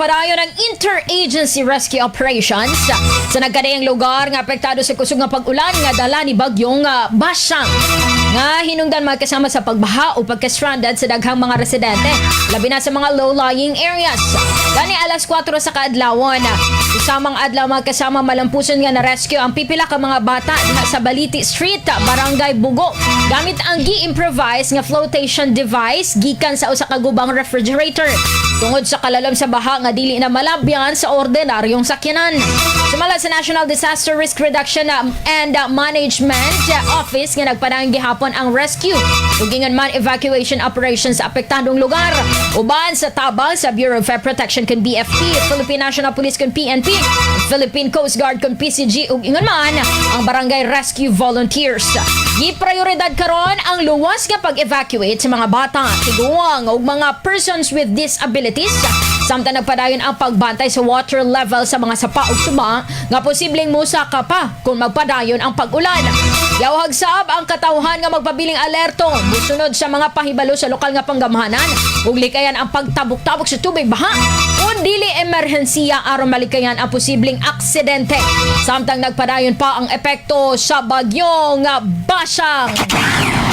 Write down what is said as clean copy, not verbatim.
Padayon ang interagency rescue operations sa nagkadaiyang lugar nga apektado sa kusog nga pag-ulan nga dala ni bagyong Basyang nga hinungdan magkasama sa pagbaha o pagka-stranded sa daghang mga residente, labi na sa mga low-lying areas. Gani alas 4 sa kaadlawon, usamang adlaw, magkasama, malampuson nga na-rescue ang pipila ka mga bata diha sa Baliti Street, Barangay Bugo, gamit ang gi-improvise nga flotation device gikan sa usa ka gubang refrigerator tungod sa kalalom sa baha nga dili na malabyan sa ordinaryong sakyanan. Sumala sa National Disaster Risk Reduction and Management Office nga nagpadayon gihapon ang rescue ug ingon man evacuation operations sa apektadong lugar uban sa tabang sa Bureau of Fire Protection kon BFP, Philippine National Police kon PNP, Philippine Coast Guard kon PCG ug ingon man ang Barangay Rescue Volunteers. Giprioridad karon ang luwas nga pag-evacuate sa mga bata, tiguang ug mga persons with disabilities samtang nagpadayon ang pagbantay sa water level sa mga sapa ug suba nga posibleng musaka pa kung magpadayon ang pag-ulan. Yawhag sab ang katawhan nga magpabiling alerto, musunod sa mga pahibalo sa lokal nga panggamhanan ug likayan ang pagtabok-tabok sa tubig baha kung dili emerhensiya aron malikayan ang posibleng aksidente. Samtang nagpadayon pa ang epekto sa bagyong Basyang.